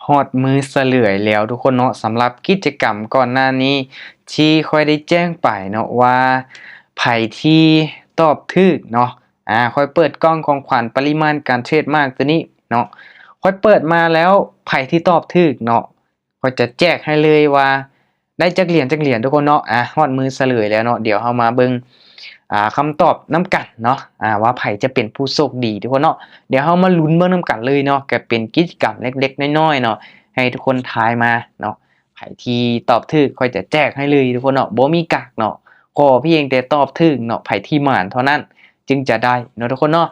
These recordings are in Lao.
ຮອດມື້ສະເຫຼີຍແລ້ວທຸກຄົນເນາະ, ສຳລັບກິດຈະກຳກ່ອນໜ້ານີ້ທີ່ຂ້ອຍໄດ້ແຈ້ງໄປເນາະ ວ່າໃຜທີ່ຕອບຖືກເນາະ ອາ ຂ້ອຍເປີດກ່ອງຂອງຂວັນປະລິມານການເທຣດມາກໂຕນີ້ເນາະ, ຂ້ອຍເປີດມາແລ້ວ ໃຜທີ່ຕອບຖືກເນາະ ຂ້ອຍຈະແຈກໃຫ້ເລີຍວ່າໄດ້ຈັກຫຼຽນ ຈັກຫຼຽນທຸກຄົນເນາະ. ອາ ຮອດມື້ສະເຫຼີຍແລ້ວເນາະ, ດຽວເຮົາມາເບິ່ງ ອາ ຄຳຕອບນຳກັນເນາະ ອາ ວ່າໃຜຈະເປັນຜູ້ໂຊກດີທຸກຄົນເນາະ. ດຽວເຮົາມາລຸ້ນເບິ່ງນຳກັນເລີຍເນາະ, ກໍເປັນກິດຈະກຳເລັກໆນ້ອຍໆເນາະ ໃຫ້ທຸກຄົນທາຍມາເນາະ. ໃຜທີ່ຕອບຖືກ ຂ້ອຍຈະແຈກໃຫ້ເລີຍທຸກຄົນເນາະ, ບໍ່ມີກັກເນາະ, ຂໍພຽງແຕ່ຕອບຖືກເນາະ, ໃຜທີ່ໝານເທົ່ານັ້ນຈຶ່ງຈະໄດ້ເນາະທຸກຄົນເນາະ.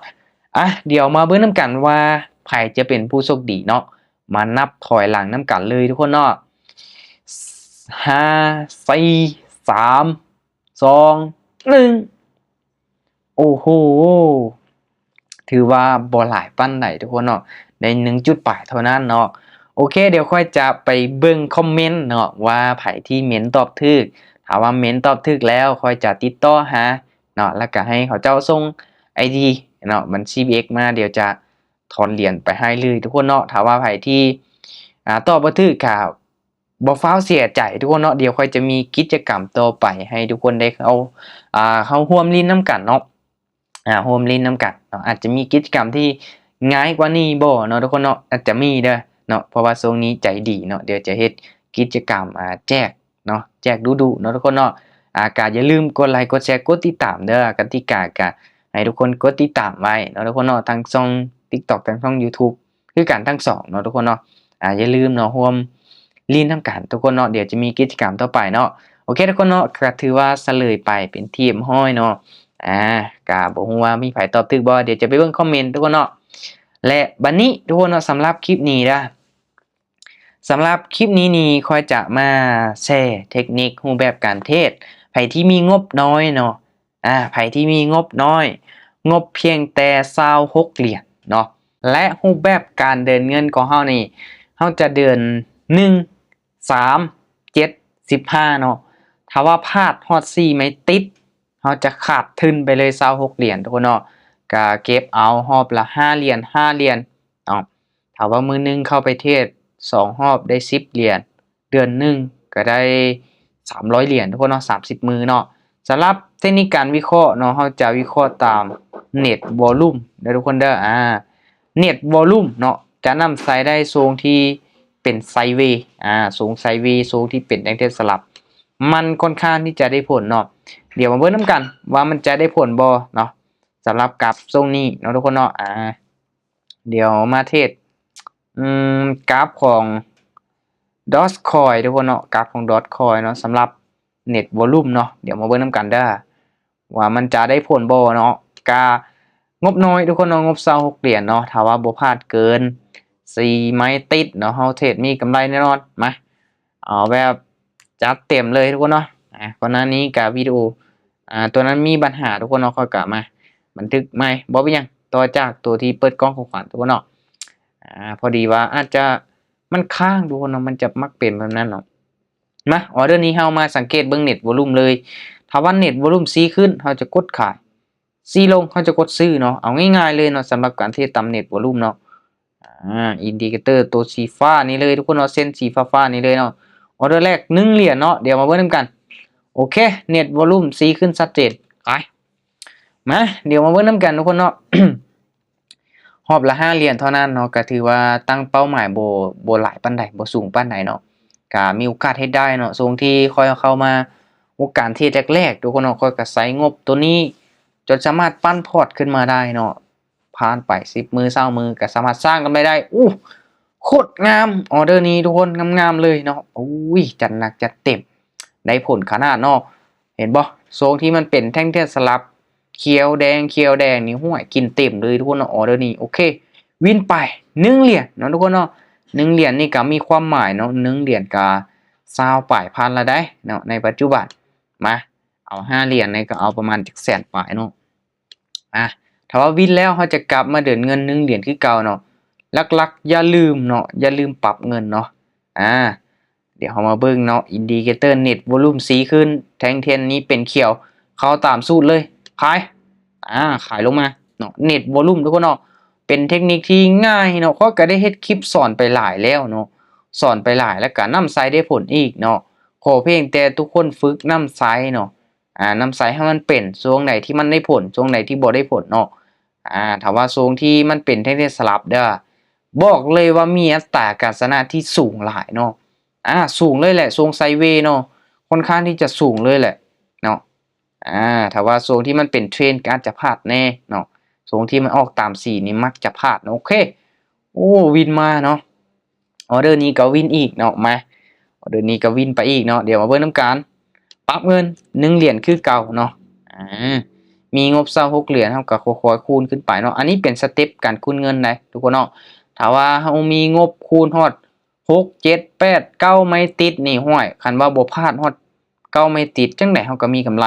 ອາ ດຽວມາເບິ່ງນຳກັນວ່າໃຜຈະເປັນຜູ້ໂຊກດີເນາະ. ມານັບຖອຍຫຼັງນຳກັນເລີຍທຸກຄົນເນາະ. ຫ້າ ສີ່ ສາມ ສອງ ໜຶ່ງ. ໂອ້ໂຫ ຖືວ່າບໍ່ຫຼາຍປານໃດທຸກຄົນເນາະ, ໄດ້ໜຶ່ງຈຸດປາຍເທົ່ານັ້ນເນາະ. ໂອເຄ ດຽວຂ້ອຍຈະໄປເບິ່ງຄອມເມັນເນາະ ວ່າໃຜທີ່ເມັນຕອບຖືກ. ຖ້າວ່າເມັນຕອບຖືກແລ້ວ ຂ້ອຍຈະຕິດຕໍ່ຫາເນາະ, ແລ້ວກໍໃຫ້ເຂົາເຈົ້າສົ່ງໄອດີເນາະ, ບັນຊີ ເອັກ ມາ, ດຽວຈະ ຖອນຫຼຽນໄປໃຫ້ເລີຍທຸກຄົນເນາະ. ຖ້າວ່າໃຜທີ່ ອາ ຕອບບໍ່ຖືກກໍບໍ່ຟ້າວເສຍໃຈທຸກຄົນເນາະ, ດຽວຂ້ອຍຈະມີກິດຈະກຳຕໍ່ໄປໃຫ້ທຸກຄົນໄດ້ເຂົ້າ ອາ ເຂົ້າຮ່ວມຫຼິ້ນນຳກັນເນາະ, ອາ ຮ່ວມຫຼິ້ນນຳກັນເນາະ. ອາດຈະມີກິດຈະກຳທີ່ງ່າຍກວ່ານີ້ບໍ່ເນາະທຸກຄົນເນາະ, ອາດຈະມີເດີເນາະ, ເພາະວ່າຊ່ວງນີ້ໃຈດີເນາະ, ດຽວຈະເຮັດກິດຈະກຳ ອາ ແຈກ ເນາະ ແຈກດຸໆເນາະທຸກຄົນເນາະ. ອາ ກະຢ່າລືມກົດໄລ ກົດແຊ ກົດຕິດຕາມເດີ, ກະຕິກາກະໃຫ້ທຸກຄົນກົດຕິດຕາມໄວ້ເນາະທຸກຄົນເນາະ, ທັງຊ່ອງ TikTok ທັງຊ່ອງ YouTube ຄືກັນທັງສອງເນາະທຸກຄົນເນາະ. ອາ ຢ່າລືມເນາະ ຮ່ວມຫຼິ້ນນຳກັນທຸກຄົນເນາະ, ດຽວຈະມີກິດຈະກຳຕໍ່ໄປເນາະ. ໂອເຄທຸກຄົນເນາະ, ກະຖືວ່າສະເຫຼີຍໄປເປັນທີ່ຮຽບຮ້ອຍເນາະ. ອາ ກະບໍ່ຮູ້ວ່າມີໃຜຕອບຖືກບໍ່, ດຽວຈະໄປເບິ່ງຄອມເມັນທຸກຄົນເນາະ. ແລະ ບັດນີ້ທຸກຄົນເນາະ, ສຳລັບຄລິບນີ້ເດີ ສຳລັບຄລິບນີ້ນີ້ ຂ້ອຍຈະມາແຊເທັກນິກຮູບແບບການເທຣດ ໃຜທີ່ມີງົບນ້ອຍເນາະ, ອາ ໃຜທີ່ມີງົບນ້ອຍ ງົບພຽງແຕ່ຊາວຫົກຫຼຽນເນາະ ແລະ ຮູບແບບການເດີນເງິນຂອງເຮົານີ້ ເຮົາຈະເດີນ ໜຶ່ງ ສາມ ເຈັດ ສິບຫ້າເນາະ. ຖ້າວ່າພາດຮອດສີ່ໄມ້ຕິດ ເຮົາຈະຂາດທຶນໄປເລີຍຊາວຫົກຫຼຽນທຸກຄົນເນາະ, ກະເກັບເອົາຮອບລະຫ້າຫຼຽນ ຫ້າຫຼຽນເນາະ. ຖ້າວ່າມື້ໜຶ່ງເຂົ້າໄປເທຣດສອງຮອບໄດ້ສິບຫຼຽນ ເດືອນໜຶ່ງກະໄດ້ສາມຮ້ອຍຫຼຽນທຸກຄົນເນາະ, ສາມສິບມື້ເນາະ. ສຳລັບເທັກນິກການວິເຄາະເນາະ, ເຮົາຈະວິເຄາະຕາມ net volume ເດີທຸກຄົນເດີ. ອາ net volume ເນາະ ຈະນຳໃຊ້ໄດ້ຊ່ວງທີ່ເປັນໄຊເວ, ອາ ຊ່ວງໄຊເວ, ຊ່ວງທີ່ເປັນແທ່ງເທຣດສະຫຼັບ ມັນຄ່ອນຂ້າງທີ່ຈະໄດ້ຜົນເນາະ. ດຽວມາເບິ່ງນຳກັນວ່າມັນຈະໄດ້ຜົນບໍ່ເນາະ ສຳລັບກາຟຊ່ວງນີ້ເນາະທຸກຄົນເນາະ. ອາ ດຽວມາເທຣດ ອືມ ກາຟຂອງ Dogecoin ທຸກຄົນເນາະ, ກາຟຂອງ Dogecoin ເນາະ, ສຳລັບ net volume ເນາະ. ດຽວມາເບິ່ງນຳກັນເດີ ວ່າມັນຈະໄດ້ຜົນບໍ່ເນາະ. ກະງົບນ້ອຍທຸກຄົນເນາະ, ງົບຊາວຫົກຫຼຽນເນາະ. ຖ້າວ່າບໍ່ພາດເກີນສີ່ໄມ້ຕິດເນາະ, ເຮົາເທຣດມີກຳໄລແນ່ນອນ. ມາ ເອົາແບບຈັດເຕັມເລີຍທຸກຄົນເນາະ. ອາ ກ່ອນໜ້ານີ້ກະວິດີໂອ ອາ ຕົວນັ້ນມີບັນຫາທຸກຄົນເນາະ, ຂ້ອຍກະມາບັນທຶກໃໝ່ ບໍ່ເປັນຫຍັງ, ຕໍ່ຈາກຕົວທີ່ເປີດກ່ອງຂອງຂວັນທຸກຄົນເນາະ. ອາ ພໍດີວ່າອາດຈະມັນຄ້າງທຸກຄົນເນາະ, ມັນຈະມັກເປັນແບບນັ້ນເນາະ. ມາ ອອເດີນີ້ເຮົາມາສັງເກດເບິ່ງ net volume ເລີຍ. ຖ້າວ່າ net volume ຊີ້ຂຶ້ນ ເຮົາຈະກົດຂາຍ, ຊີ້ລົງ ເຮົາຈະກົດຊື້ເນາະ. ເອົາງ່າຍໆເລີຍເນາະ, ສຳລັບການເທຣດຕາມ net volume ເນາະ. ອາ indicator ຕົວສີຟ້ານີ້ເລີຍທຸກຄົນເນາະ, ເສັ້ນສີຟ້າໆນີ້ເລີຍເນາະ. ອອເດີແລກ ໜຶ່ງຫຼຽນເນາະ, ດຽວມາເບິ່ງນຳກັນ. ໂອເຄ net volume ຊີ້ຂຶ້ນຊັດເຈນ, ໄປ ມາ ດຽວມາເບິ່ງນຳກັນທຸກຄົນເນາະ. ຮອບລະຫ້າຫຼຽນເທົ່ານັ້ນເນາະ, ກະຖືວ່າຕັ້ງເປົ້າໝາຍບໍ່ ບໍ່ຫຼາຍປານໃດ, ບໍ່ສູງປານໃດເນາະ, ກະມີໂອກາດເຮັດໄດ້ເນາະ. ຊ່ວງທີ່ຂ້ອຍເຂົ້າມາ ໂອກາດເທຣດແລກໆ ທຸກຄົນເນາະ, ຂ້ອຍກະໃຊ້ງົບໂຕນີ້ ຈົນສາມາດປັ້ນພອດຂຶ້ນມາໄດ້ເນາະ. ຜ່ານໄປສິບມື້ ຊາວມື້ ກະສາມາດສ້າງກຳໄລໄດ້. ອູ້ ໂຄດງາມ ອອເດີນີ້ທຸກຄົນ, ງາມໆເລີຍເນາະ. ໂອ້ຍ ຈັດໜັກຈັດເຕັມ, ໄດ້ຜົນຂະໜາດເນາະ. ເຫັນບໍ່ ຊ່ວງທີ່ມັນເປັນແທ່ງເທຣດສະຫຼັບ ຂຽວແດງ ຂຽວແດງນີ້ ຫ້ວຍ ກິນເຕັມເລີຍທຸກຄົນເນາະ ອອເດີນີ້. ໂອເຄ ວິນໄປ ໜຶ່ງຫຼຽນເນາະທຸກຄົນເນາະ. ໜຶ່ງຫຼຽນນີ້ກະມີຄວາມໝາຍເນາະ, ໜຶ່ງຫຼຽນກະຊາວປາຍພັນລະໄດ໋ເນາະ ໃນປັດຈຸບັນ. ມາ ເອົາຫ້າຫຼຽນນີ້ກະເອົາປະມານຈັກແສນປາຍເນາະ. ອາ ຖ້າວ່າວິນແລ້ວ ເຮົາຈະກັບມາເດີນເງິນໜຶ່ງຫຼຽນຄືເກົ່າເນາະ. ຫຼັກໆ ຢ່າລືມເນາະ, ຢ່າລືມປັບເງິນເນາະ. ອາ ດຽວເຮົາມາເບິ່ງເນາະ indicator net volume ຊີ້ຂຶ້ນ, ແທ່ງທຽນນີ້ເປັນຂຽວ, ເຂົ້າຕາມສູດເລີຍ, ຂາຍ. ອາ ຂາຍລົງມາເນາະ net volume ທຸກຄົນເນາະ. ເປັນເທັກນິກທີ່ງ່າຍເນາະ, ຂ້ອຍກະໄດ້ເຮັດຄລິບສອນໄປຫຼາຍແລ້ວເນາະ. ສອນໄປຫຼາຍ ແລ້ວກະນຳໃຊ້ໄດ້ຜົນອີກເນາະ. ຂໍພຽງແຕ່ທຸກຄົນຝຶກນຳໃຊ້ເນາະ ອາ ນຳໃຊ້ໃຫ້ມັນເປັນ ຊ່ວງໃດທີ່ມັນໄດ້ຜົນ ຊ່ວງໃດທີ່ບໍ່ໄດ້ຜົນເນາະ. ອາ ຖ້າວ່າຊ່ວງທີ່ມັນເປັນແທ່ງທຽນສະຫຼັບເດີ້ ບອກເລີຍວ່າມີອັດຕາການຊະນະທີ່ສູງຫຼາຍເນາະ ອາ ສູງເລີຍແຫຼະ ຊ່ວງໄຊເວເນາະ ຄ່ອນຂ້າງທີ່ຈະສູງເລີຍແຫຼະເນາະ. ອາ ຖ້າວ່າຊ່ວງທີ່ມັນເປັນເທຣນກໍອາດຈະພາດແດ່ເນາະ ຊ່ວງທີ່ມັນອອກຕາມສີນີ້ມັກຈະພາດເນາະ. ໂອເຄ ໂອ້ ວິນມາເນາະ ອໍເດີນີ້ກໍວິນອີກເນາະ. ມາ ອໍເດີນີ້ກໍວິນໄປອີກເນາະ. ດຽວມາເບິ່ງນຳກັນ ປັບເງິນໜຶ່ງຫຼຽນຄືເກົ່າເນາະ. ອາ ມີງົບຊາວຫົກຫຼຽນ ເຮົາກໍຄ່ອຍໆຄູນຂຶ້ນໄປເນາະ. ອັນນີ້ເປັນສະເຕັບການຄູນເງິນໄດ໋ທຸກຄົນເນາະ. ຖ້າວ່າເຮົາມີງົບຄູນຮອດ ຫົກ ເຈັດ ແປດ ເກົ້າໄມ້ຕິດນີ້ ຫ້ວຍ ຄັນວ່າບໍ່ພາດຮອດເກົ້າໄມ້ຕິດ ຈັ່ງໃດເຮົາກໍມີກຳໄລ.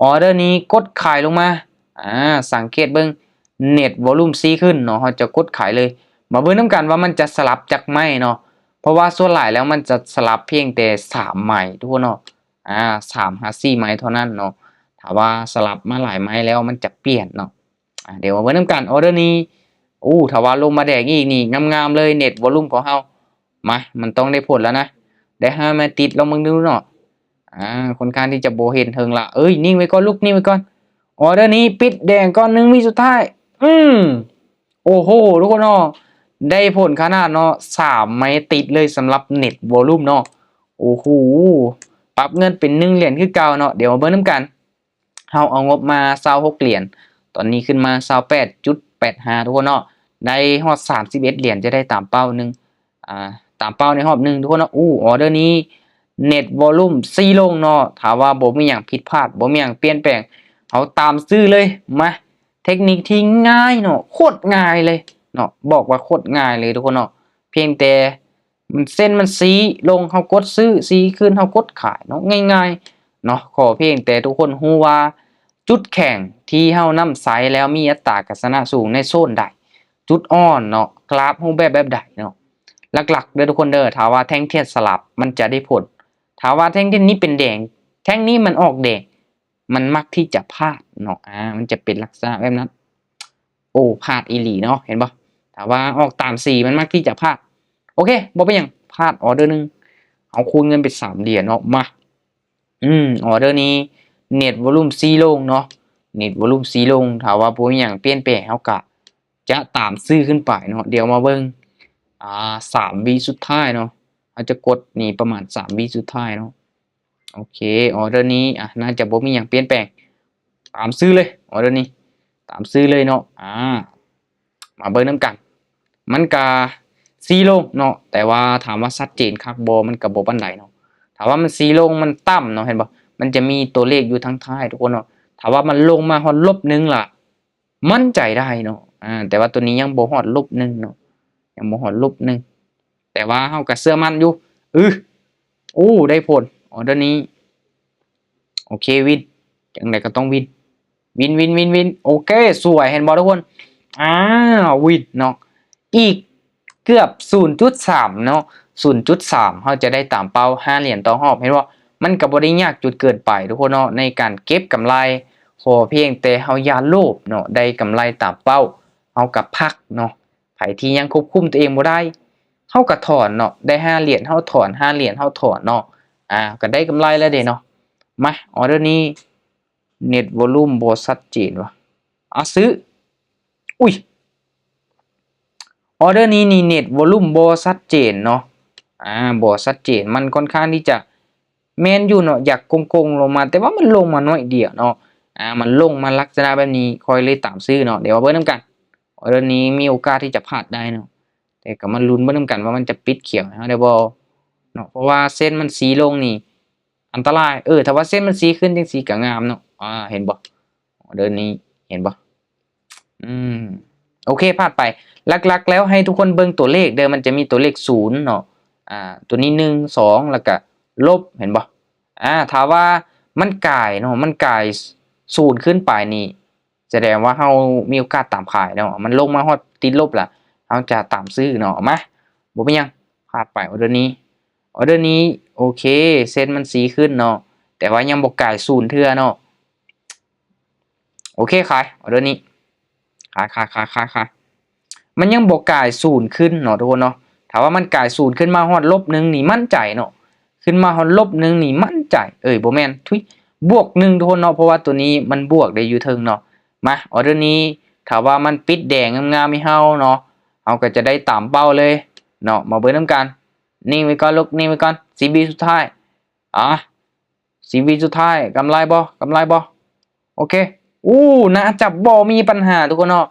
ອໍເດີນີ້ກົດຂາຍລົງມາ ອາ ສັງເກດເບິ່ງ ເນັດວອລຸ່ມຊີຂຶ້ນເນາະ ເຮົາຈະກົດຂາຍເລີຍ. ມາເບິ່ງນຳກັນວ່າມັນຈະສະຫຼັບຈັກໄມ້ເນາະ ເພາະວ່າສ່ວນຫຼາຍແລ້ວມັນຈະສະຫຼັບພຽງແຕ່ສາມໄມ້ທຸກຄົນເນາະ ອາ ສາມຫາສີ່ໄມ້ເທົ່ານັ້ນເນາະ. ຖ້າວ່າສະຫຼັບມາຫຼາຍໄມ້ແລ້ວມັນຈະປ່ຽນເນາະ. ອາ ດຽວມາເບິ່ງນຳກັນ ອໍເດີນີ້ ໂອ້ ຖ້າວ່າລົງມາແດງອີກນີ້ ງາມໆເລີຍ ເນັດວອລຸ່ມຂອງເຮົາ. ມາ ມັນຕ້ອງໄດ້ຜົນແລ້ວນະ ໄດ້ຫ້າໄມ້ຕິດ ລອງເບິ່ງດູເນາະ. ອາ ຄ່ອນຂ້າງທີ່ຈະບໍ່ເຫັນເຖິງລະ ເອີຍ ນິ່ງໄວ້ກ່ອນລູກ ນິ່ງໄວ້ກ່ອນ. ອໍເດີນີ້ປິດແດງກ່ອນ ໜຶ່ງວິສຸດທ້າຍ ອືມ ໂອ້ໂຫ ທຸກຄົນເນາະ ໄດ້ຜົນຂະໜາດເນາະ ສາມໄມ້ຕິດເລີຍ ສຳລັບເນັດວອລຸ່ມເນາະ. ໂອ້ໂຫ ປັບເງິນເປັນໜຶ່ງຫຼຽນຄືເກົ່າເນາະ. ດຽວມາເບິ່ງນຳກັນ ເຮົາເອົາງົບມາຊາວຫົກຫຼຽນ ຕອນນີ້ຂຶ້ນມາຊາວແປດຈຸດແປດຫ້າ ທຸກຄົນເນາະ ໄດ້ຮອດສາມສິບເອັດຫຼຽນ ຈະໄດ້ຕາມເປົ້າໜຶ່ງ ອາ ຕາມເປົ້າໃນຮອບໜຶ່ງ ທຸກຄົນເນາະ. ໂອ້ ອໍເດີນີ້ເນັດວອລຸ່ມຊີລົງເນາະ ຖ້າວ່າບໍ່ມີຫຍັງຜິດພາດ ບໍ່ມີຫຍັງປ່ຽນແປງ ເຮົາຕາມຊື້ເລີຍ. ມາ ເທັກນິກທີ່ງ່າຍເນາະ ໂຄດງ່າຍເລີຍເນາະ ບອກວ່າໂຄດງ່າຍເລີຍທຸກຄົນເນາະ. ພຽງແຕ່ ມັນເສັ້ນມັນຊີ້ລົງ ເຮົາກົດຊື້ ຊີ້ຂຶ້ນ ເຮົາກົດຂາຍເນາະ ງ່າຍໆເນາະ. ຂໍພຽງແຕ່ທຸກຄົນຮູ້ວ່າຈຸດແຂງທີ່ເຮົານຳໃຊ້ແລ້ວມີອັດຕາການຊະນະສູງໃນໂຊນໃດ ຈຸດອ່ອນເນາະ ກຣາຟຮູບແບບແບບໃດເນາະ. ຫຼັກໆເດີທຸກຄົນເດີ ຖ້າວ່າແທ່ງທຽນສະຫຼັບມັນຈະໄດ້ຜົນ ຖ້າວ່າແທ່ງທຽນນີ້ເປັນແດງ ແທ່ງນີ້ມັນອອກແດງ ມັນມັກທີ່ຈະພາດເນາະ ອາ ມັນຈະເປັນລັກສະນະແບບນັ້ນ. ໂອ້ ພາດອີ່ຫຼີເນາະ ເຫັນບໍ່ ຖ້າວ່າອອກຕາມສີມັນມັກທີ່ຈະພາດ. ໂອເຄ ບໍ່ເປັນຫຍັງ ພາດອໍເດີໜຶ່ງ ເຮົາຄູນເງິນເປັນສາມຫຼຽນເນາະ. ມາ ອືມ ອໍເດີນີ້ເນັດວອລຸ່ມຊີລົງເນາະ ເນັດວອລຸ່ມຊີລົງ ຖ້າວ່າບໍ່ມີຫຍັງປ່ຽນແປງ ເຮົາກະຈະຕາມຊື້ຂຶ້ນໄປເນາະ. ດຽວມາເບິ່ງ ອາ ສາມວິສຸດທ້າຍເນາະ ເຮົາຈະກົດນີ້ປະມານສາມວິສຸດທ້າຍເນາະ. ໂອເຄ ອໍເດີນີ້ ອາ ໜ້າຈະບໍ່ມີຫຍັງປ່ຽນແປງ ຕາມຊື້ເລີຍ ອໍເດີນີ້ ຕາມຊື້ເລີຍເນາະ. ອາ ມາເບິ່ງນຳກັນ ມັນກະຊີ້ລົງເນາະ ແຕ່ວ່າຖາມວ່າຊັດເຈນຄັກບໍ່ ມັນກະບໍ່ປານໃດເນາະ. ຖ້າວ່າມັນຊີ້ລົງ ມັນຕ່ຳເນາະ ເຫັນບໍ່ ມັນຈະມີຕົວເລກຢູ່ທາງທ້າຍທຸກຄົນເນາະ. ຖ້າວ່າມັນລົງມາຮອດລົບໜຶ່ງລະ ໝັ້ນໃຈໄດ້ເນາະ. ອາ ແຕ່ວ່າໂຕນີ້ຍັງບໍ່ຮອດລົບໜຶ່ງເນາະ ຍັງບໍ່ຮອດລົບໜຶ່ງ ແຕ່ວ່າເຮົາກໍເຊື່ອໝັ້ນຢູ່. ອື ໂອ້ ໄດ້ຜົນ ອໍເດີນີ້ ໂອເຄ ວິນ ຈັ່ງໃດກໍຕ້ອງວິນ ວິນ ວິນ ວິນ ວິນ. ໂອເຄ ສວຍ ເຫັນບໍ່ທຸກຄົນ ອາ ວິນເນາະ. ອີກເກືອບສູນຈຸດສາມເນາະ ສູນຈຸດສາມ ເຮົາຈະໄດ້ຕາມເປົ້າຫ້າຫຼຽນຕໍ່ຮອບ ເຫັນບໍ່? ມັນກໍບໍ່ໄດ້ຍາກຈົນເກີນໄປທຸກຄົນເນາະ ໃນການເກັບກຳໄລ ຂໍພຽງແຕ່ເຮົາຢ່າໂລບເນາະ ໄດ້ກຳໄລຕາມເປົ້າ ເຮົາກໍພັກເນາະ. ໃຜທີ່ຍັງຄວບຄຸມຕົວເອງບໍ່ໄດ້ ເຮົາກໍຖອນເນາະ ໄດ້ຫ້າຫຼຽນເຮົາຖອນ ຫ້າຫຼຽນເຮົາຖອນເນາະ ອາ ກໍໄດ້ກຳໄລແລ້ວເດ້ເນາະ. ມາ ອໍເດີນີ້ ເນັດວອລຸ່ມບໍ່ຊັດເຈນວ່າ ອາ ຊື້ ອຸ້ຍ ອໍເດີນີ້ນີ້ເນັດວອລຸ່ມບໍ່ຊັດເຈນເນາະ ອາ ບໍ່ຊັດເຈນ ມັນຄ່ອນຂ້າງທີ່ຈະແມ່ນຢູ່ເນາະ ຢາກກົງໆລົງມາ ແຕ່ວ່າມັນລົງມາໜ້ອຍດຽວເນາະ ອາ ມັນລົງມາລັກສະນະແບບນີ້ ຂ້ອຍເລີຍຕາມຊື້ເນາະ. ດຽວມາເບິ່ງນຳກັນ ອໍເດີນີ້ມີໂອກາດທີ່ຈະພາດໄດ້ເນາະ ແຕ່ກໍມາລຸ້ນເບິ່ງນຳກັນວ່າມັນຈະປິດຂຽວໃຫ້ເຮົາໄດ້ບໍ່ເນາະ ເພາະວ່າເສັ້ນມັນຊີ້ລົງນີ້ ອັນຕະລາຍ ເອີ ຖ້າວ່າເສັ້ນມັນຊີ້ຂຶ້ນຈັ່ງຊີ້ກໍງາມເນາະ ອາ ເຫັນບໍ່ ອໍເດີນີ້ ເຫັນບໍ່ ອືມ ໂອເຄ ພາດໄປ. ຫຼັກໆແລ້ວໃຫ້ທຸກຄົນເບິ່ງຕົວເລກເດີ ມັນຈະມີຕົວເລກສູນເນາະ ອາ ຕົວນີ້ໜຶ່ງ ສອງ ແລ້ວກະລົບ ເຫັນບໍ່ ອາ ຖ້າວ່າມັນກາຍເນາະ ມັນກາຍສູນຂຶ້ນໄປນີ້ ສະແດງວ່າເຮົາມີໂອກາດຕາມຂາຍເນາະ ມັນລົງມາຮອດຕິດລົບລະ ເຮົາຈະຕາມຊື້ເນາະ. ມາ ບໍ່ເປັນຫຍັງ ພາດໄປ ອໍເດີນີ້ ອໍເດີນີ້ ໂອເຄ ເສັ້ນມັນຊີ້ຂຶ້ນເນາະ ແຕ່ວ່າຍັງບໍ່ກາຍສູນເທື່ອເນາະ. ໂອເຄ ຂາຍ ອໍເດີນີ້ ຂາຍ ຂາຍ ຂາຍ ຂາຍ ຂາຍ ມັນຍັງບໍ່ກາຍສູນຂຶ້ນເນາະທຸກຄົນເນາະ. ຖ້າວ່າມັນກາຍສູນຂຶ້ນມາຮອດລົບໜຶ່ງນີ້ໝັ້ນໃຈເນາະ ຂຶ້ນມາຮອດລົບໜຶ່ງນີ້ໝັ້ນໃຈ ເອີຍ ບໍ່ແມ່ນ ທຸຍ ບວກໜຶ່ງ ທຸກຄົນເນາະ ເພາະວ່າໂຕນີ້ມັນບວກໄດ້ຢູ່ເທິງເນາະ. ມາ ອອເດີນີ້ ຖ້າວ່າມັນປິດແດງງາມໆໃຫ້ເຮົາເນາະ ເຮົາກໍຈະໄດ້ຕາມເປົ້າເລີຍເນາະ. ມາເບິ່ງນຳກັນ ນິ່ງໄວ້ກ່ອນລູກ ນິ່ງໄວ້ກ່ອນ ສິບວິສຸດທ້າຍ ອາ ສິບວິສຸດທ້າຍ ກຳໄລບໍ່? ກຳໄລບໍ່? ໂອເຄ ອູ້ ໜ້າຈະບໍ່ມີບັນຫາທຸກຄົນເນາະ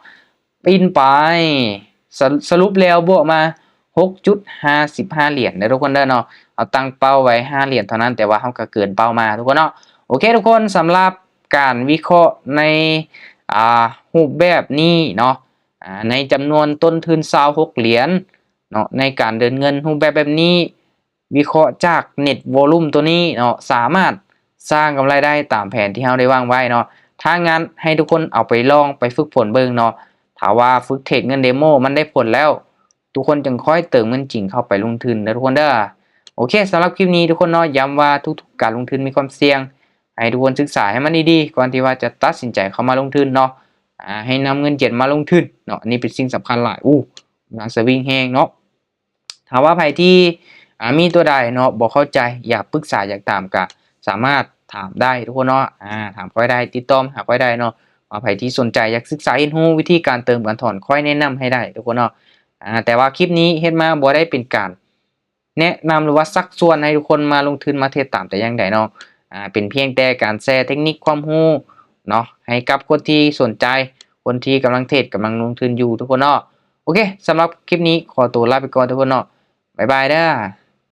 ປິ່ນໄປ ສະ ສະຫຼຸບແລ້ວບວກມາຫົກຈຸດຫ້າສິບຫ້າຫຼຽນເດີທຸກຄົນເດີເນາະ. ເຮົາຕັ້ງເປົ້າໄວ້ຫ້າຫຼຽນເທົ່ານັ້ນ ແຕ່ວ່າເຮົາກໍເກີນເປົ້າມາທຸກຄົນເນາະ. ໂອເຄທຸກຄົນ ສຳລັບການວິເຄາະໃນ ອ່າ ຮູບແບບນີ້ເນາະ ອ່າ ໃນຈຳນວນຕົ້ນທຶນຊາວຫົກຫຼຽນເນາະ ໃນການເດີນເງິນຮູບແບບແບບນີ້ ວິເຄາະຈາກ Net Volume ຕົວນີ້ເນາະ ສາມາດສ້າງກຳໄລໄດ້ຕາມແຜນທີ່ເຮົາໄດ້ວາງໄວ້ເນາະ. ຖ້າງນັ້ນໃຫ້ທຸກຄົນເອົາໄປລອງໄປຝຶກຝົນເບິ່ງເນາະ. ຖ້າວ່າຝຶກເທຣດເງິນເດໂມມັນໄດ້ຜົນແລ້ວ ທຸກຄົນຈຶ່ງຄ່ອຍເຕີມເງິນຈິງເຂົ້າໄປລົງທຶນເດີທຸກຄົນເດີ. ໂອເຄ ສຳລັບຄລິບນີ້ທຸກຄົນເນາະ ຢ້ຳວ່າທຸກໆການລົງທຶນມີຄວາມສ່ຽງ ໃຫ້ທຸກຄົນສຶກສາໃຫ້ມັນດີໆ ກ່ອນທີ່ວ່າຈະຕັດສິນໃຈເຂົ້າມາລົງທຶນເນາະ. ອາ ໃຫ້ນຳເງິນເຢັນມາລົງທຶນເນາະ ອັນນີ້ເປັນສິ່ງສຳຄັນຫຼາຍ. ອູ້ ກຳລັງສະວິງແຮງເນາະ. ຖ້າວ່າໃຜທີ່ ອ່າ ມີຕົວໃດເນາະ ບໍ່ເຂົ້າໃຈ ຢາກປຶກສາ ຢາກຖາມ ກະສາມາດຖາມໄດ້ທຸກຄົນເນາະ. ອ່າ ຖາມຂ້ອຍໄດ້ ຕິດຕໍ່ມາຫາຂ້ອຍໄດ້ເນາະ ວ່າໃຜທີ່ສົນໃຈຢາກສຶກສາຮຽນຮູ້ວິທີການເຕີມການຖອນ ຂ້ອຍແນະນຳໃຫ້ໄດ້ທຸກຄົນເນາະ. ອ່າ ແຕ່ວ່າຄລິບນີ້ເຮັດມາບໍ່ໄດ້ເປັນການແນະນຳ ຫຼືວ່າຊັກຊວນໃຫ້ທຸກຄົນມາລົງທຶນມາເທຣດຕາມແຕ່ຢ່າງໃດເນາະ. ອ່າ ເປັນພຽງແຕ່ການແຊເທັກນິກຄວາມຮູ້ເນາະ ໃຫ້ກັບຄົນທີ່ສົນໃຈ ຄົນທີ່ກຳລັງເທຣດ ກຳລັງລົງທຶນຢູ່ທຸກຄົນເນາະ. ໂອເຄ ສຳລັບຄລິບນີ້ຂໍຕົວລາໄປກ່ອນທຸກຄົນເນາະ. ບາຍບາຍເດີ.